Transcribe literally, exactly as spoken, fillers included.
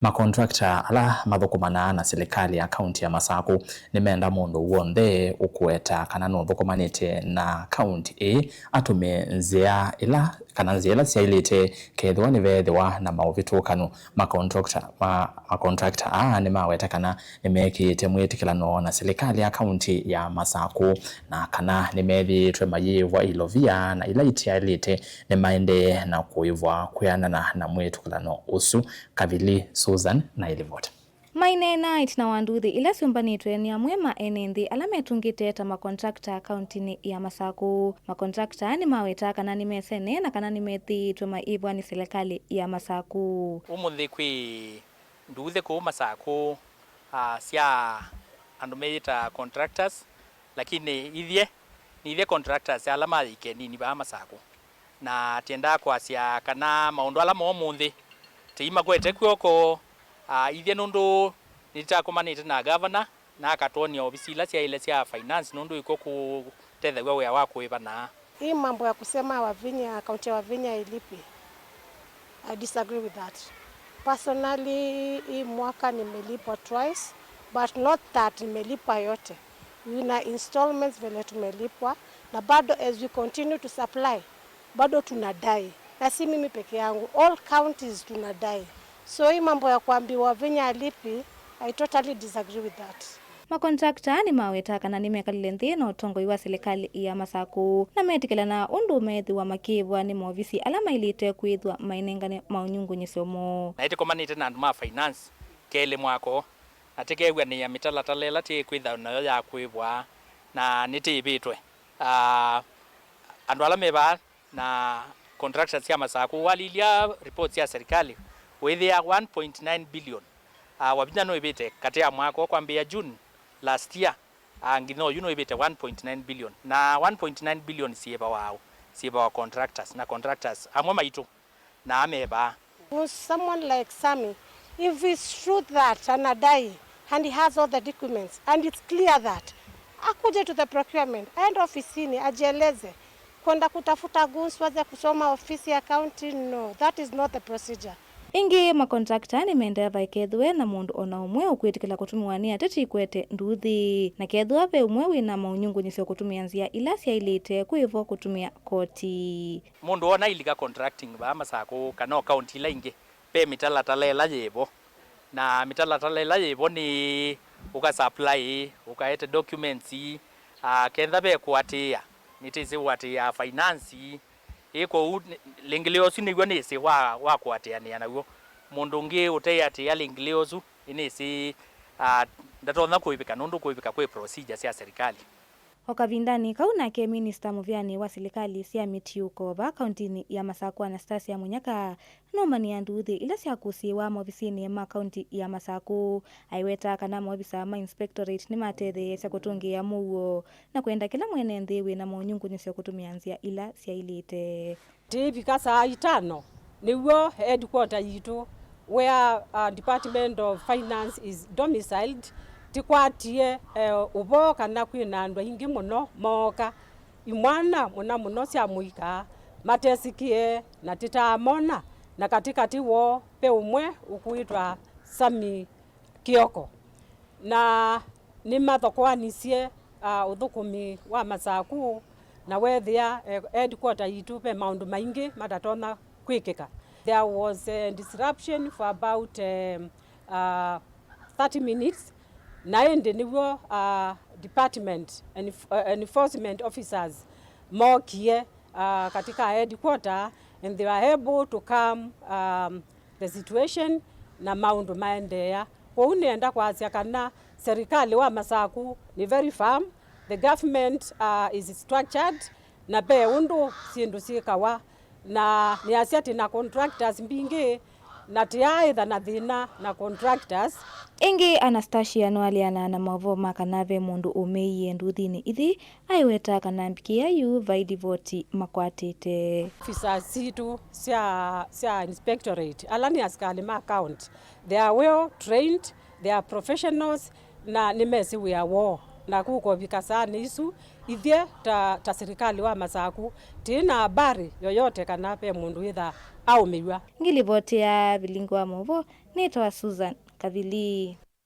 Makontrakta ala mathũkũmanaa na silikalĩ ya kaunti ya Masaku nĩmenda mũndũ w'onthe ũkũweta kana nũthũkũmanĩte na kaunti ĩĩ atũmĩe nzĩa ila, kana nzĩa ila syaĩlĩte kethĩwa nĩveethĩwa na maũvĩtũkanu. Makontrakta, ma, makontrakta aa nĩmaweta kana nĩmekĩĩte mwĩtĩkĩlano na silikalĩ ya kaunti ya Masaku na kana nĩmethĩĩtwe mayĩĩvwa ilovia na ila ityaĩlĩte nĩmaendee na kũĩvwa kwĩanana na mwĩtĩkĩlano ũsu. Kavili Susan na ĩlivoti. Maineenaa ĩtina wa nduthi ila syũmbanĩtwe nĩ amwe ma ene nthĩ ala metungĩte ta makontrakta kauntinĩ ya Masaku. Makontrakta nĩmaweta kana nĩmesene na kana nĩmethĩĩtwe maĩvwa nĩ silikalĩ ya Masaku. Ũmũnthĩ kwĩ nduthi kũu Masaku, ah, sya andũ meyĩta contractors, lakini ithyĩ, nĩ ithyĩ contractors ala ma Ikenini vaa Masaku. Na tyendaa kwasya kana maũndũ ala ma ũmũnthĩ tĩimakwete kw'oko, ah, ithyĩ nũndũ nĩtũtakomanĩte na gavana, na akatwony'a ovisi ila syaĩle sya finance nũndũ ikw'o kũtethaw'a wĩa wa kũĩva na. Hii mambo ya kusema Wavinya, kaunti ya Wavinya ilipi, I disagree with that. Personally, hii mwaka nimelipwa twice, but not that nimelipwa yote. Ina installments vile tumelipwa, na bado as we continue to supply, bado tunadai. Na si mimi peke yangu, all counties tunadai. So hii mambo ya kuambiwa Wavinya alipi, I totally disagree with that. Makontrakta nĩmaweta kana nĩmekalile nthĩ na ũtongoi wa silikalĩ ya Masaku, na metĩkĩlana ũndũ meethĩwa makĩĩvwa nĩ maovisi ala maĩlĩte kwĩthwa mainengane maũnyungunyĩsyo moo. Na ĩtĩkomanĩte na andũ ma finance kelĩ mwako, na tĩkew'anĩĩa mĩtalatala ĩla tĩkwĩthwa nayo ya kwĩvwa, na nĩtĩĩvĩtwe. Ah, andũ ala me vaa na contractors sya Masaku, walilya reports sya serikali, wĩthĩa one point nine billion. Ah, Wavinya nũĩvĩte katĩ ya mwaka ũũ kwambĩĩa June last year, ah, nginya oyu nũĩvĩte one point nine billion. Na one point nine billion syĩvawa, syĩvawa contractors, na contractors amwe maitũ na amevaa. Someone like Sammy, if it's true that anadai and he has all the documents and it's clear that, akuje to the procurement, aende ofisini, ajieleze. Kwenda kutafuta goons waze kusoma ofisi ya county, no, that is not the procedure. Ĩngĩ, makontrakta nĩmendaa vaikethĩwe na mũndũ o na ũmwe ũkwĩtĩkĩla kũtũmĩwa nĩ ateti kwete nduthi, na kethĩwa ve ũmwe wĩ na maũnyungunyĩsyo kũtũmĩa nzĩa ila syaĩlĩte, kwĩvo kũtũmĩa koti. Mũndũ wona ilika contracting vaa Masaku kana o kaunti ila ingĩ, ve mĩtalatala ĩla yĩvo. Na mĩtalatala ĩla yĩvo nĩ ũka supply, ũkaete documents, ah, kenda ve kũatĩĩa, nĩtĩsĩ ũatĩĩa finance. Ĩ kwoou nĩ-, lĩngĩlĩo ũsu nĩw'o nĩsĩ wa, wa kũatĩanĩa naw'o. Mũndũ ũngĩ ũteatĩĩa lĩngĩlĩo ũsu, ĩ nĩsĩ, ah, ndatonya kũĩvĩka nũndũ kũĩvĩka kwĩ procedure sya serikali. O kavindanĩ kau nake minista mũvĩanĩ wa silikalĩ sya mĩtiũko vaa kauntinĩ ya Masaku, Anastasia Munyaka, nũmanĩa nduthi ila syakũsĩĩwa maovisinĩ ma kaunti ya Masaku. Aiweta kana maovisa ma inspectorate nĩmatetheeasya kũtũngĩĩa mũuo na kwenda kĩla mwene nthĩ wĩ na maũnyungunyĩsyo kũtũmĩa nzĩa ila syaĩlĩte. Tĩivika saa itano, nĩw'o headquarter yitũ, where, uh, Department of Finance is domiciled, tĩkwatie, eh, ũvoo kana kwĩ na andũ aingĩ mũno mooka, imwana mũna mũno sya mũika matesĩkĩe, na tĩtaamona, na katĩkatĩ woo ve ũmwe ũkwĩtwa Sami Kioko. Na nĩmathokoanisye, ah, ũthũkũmi wa Masaku, na weethĩa, eh, headquarter yitũ ve maũndũ maingĩ matatonya kwĩkĩka. There was a disruption for about, um, uh, thirty minutes, na ĩndĩ nĩw'o, uh, department enf-, uh, enforcement officers mookie, uh, katika headquarter, and they were able to calm, um, the situation, na maũndũ maendeea. Kwoou nĩenda kwasya kana serikali wa Masaku nĩ very firm, the government, uh, is structured, na ve ũndũ syĩndũ syĩkawa, na nĩasya tĩ na contractors mbingĩ, na tĩyaaĩtha na thĩna na contractors. Ĩngĩ, Anastasia nĩwaleana na maũvoo ma kana ve mũndũ ũmĩie nduthinĩ ithi, aiweta kana mbikĩa yu vai livoti makwatĩte. Officers sitũ sya, sya inspectorate, ala nĩ asikalĩ ma county, they are well trained, they are professionals, na nĩmesĩ wĩa woo, na kũkovika saanĩ isu, Ithyĩ ta, ta sirikali wa Masaku, tĩĩ na habari yoyote kana ve mũndũ wĩthaa aũmĩw'a. Ngilivoti ya Vilingi wa Maũvoo nĩtawa Susan Kathili.